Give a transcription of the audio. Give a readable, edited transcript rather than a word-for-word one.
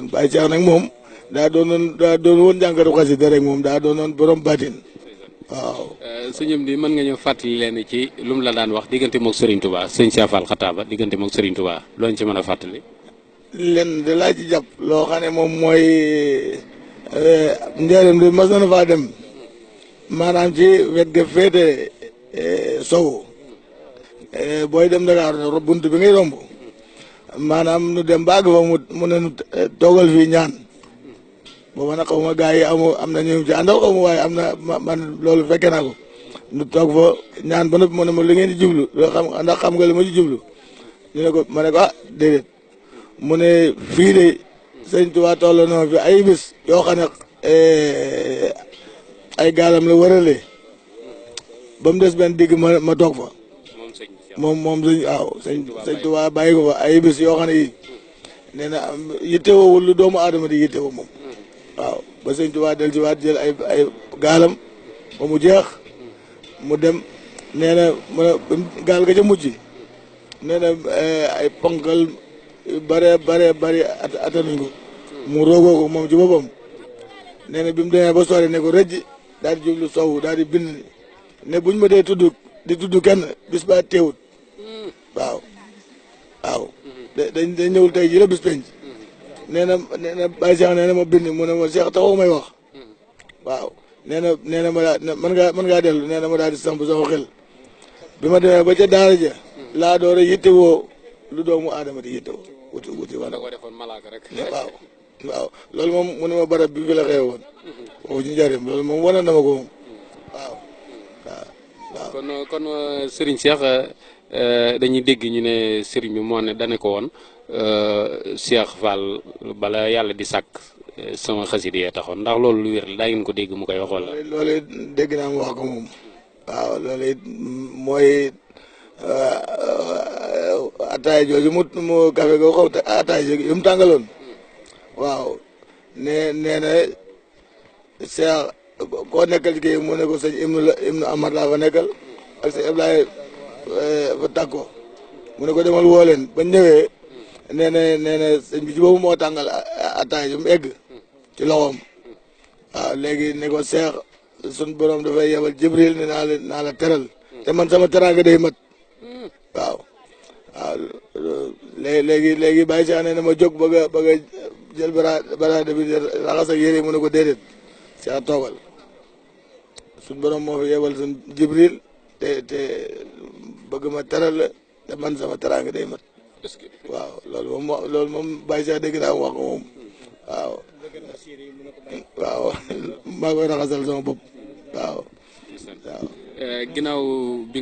woon Baye Cheikh nag moom daa doon woon jànkatu xasida rek moom daa doonoon borom batin waaw. sëñam bi mën nga ñëw fàttali leen ci lu mu la daan wax diggante moog Serigne Touba sëñ Cheikh Fall Xataaba diggante moog Serigne Touba looñ ci mën a fàttali. len de laa ci jàpp loo xam ne moom mooy njëriñ bi mas na faa dem maanaam ci wet ga féete sow booy dem Dakar bunt bi ngay romb maanaam nu dem baag fa mu ne nu toogal fii ñaan booba nag xaw ma gars yi am na ñu ci àndal xaw ma waaye am na man loolu fekke naa ko nu toog fa ñaan ba noppi mu ne ma li ngeen di jublu loo xam ndax xam nga li ma ci jublu ñu ne ko ma ne ko ah déedéet mu ne fii de sëñ Tuubaa toll na fi ay bis yoo xam ne ay gaalam la wërale ba mu des benn digg ma toog fa moom sëñ waaw sëñ Tuubaa bàyyi ko fa ay bis yoo xam ne yi nee na yittewoowul lu doomu aadama di yittewoo moom waaw ba sëñ Tuubaa del ci waat jël ay gaalam ba mu jeex mu dem nee na gaal ga ca mujj nee na ay ponkal bare atanuñ ko mu roogoo ko moom ci boppam nee na bi mu demee ba sori ne ko rëjj daal di jublu sow daal di bind ne buñ ma dee tudd kenn bis ba teewut waaw dañ ñëwul tey ji la bis penc nee na Baye Cheikh nee na ma bind mu ne ma Cheikh taxaw may wax waaw nee na ma daal mën ngaa dellu nee na ma daal di samp sama xel bi ma demee ba ca daara ja laa door a yittewoo lu doomu aadama di yittewoo wuti wala waaw loolu moom mu ne ma barab bi fi la xew woon foofu ci njëriñ loolu moom wane na ma ko moom waaw. kon Serigne Cheikh dañuy dégg ñu ne Serigne bi moo ne dane ko woon Cheikh Fall bala yàlla di sàkk sama xasida yee taxoon ndax loolu lu wér la daa ngeen ko dégg mu koy wax wala. loolu dégg naa mu wax ko moom waaw loolu it mooy ataay jooju mu café go xaw ataay jooju yu mu tàngaloon waaw nee na Cheikh koo nekkal ci kii mu ne ko sëñ Ibnu Amar laa fa nekkal ak sëñ Ablaye fa tàkko mu ne ko demal woo leen ba ñëwee nee na sëñ bi ci boobu moo tàngal ataay yu mu egg ci loxoom waaw léegi ne ko Cheikh sun borom dafay yebal Jibril ne naa la teral te man sama teraanga day mat waaw léegi Baye Cheikh nee na ma jóg bëgg a jël baraade bi raxas ak yére mu ne ko déedéet Cheikh toogal suñ borom moo fi yebal suñ Jibril te bëgg ma teral la te man sama teraanga day mat waaw loolu moom Baye Cheikh dégg naa wax ko moom waaw maa koy raxasal sama bopp waaw. ginnaaw bi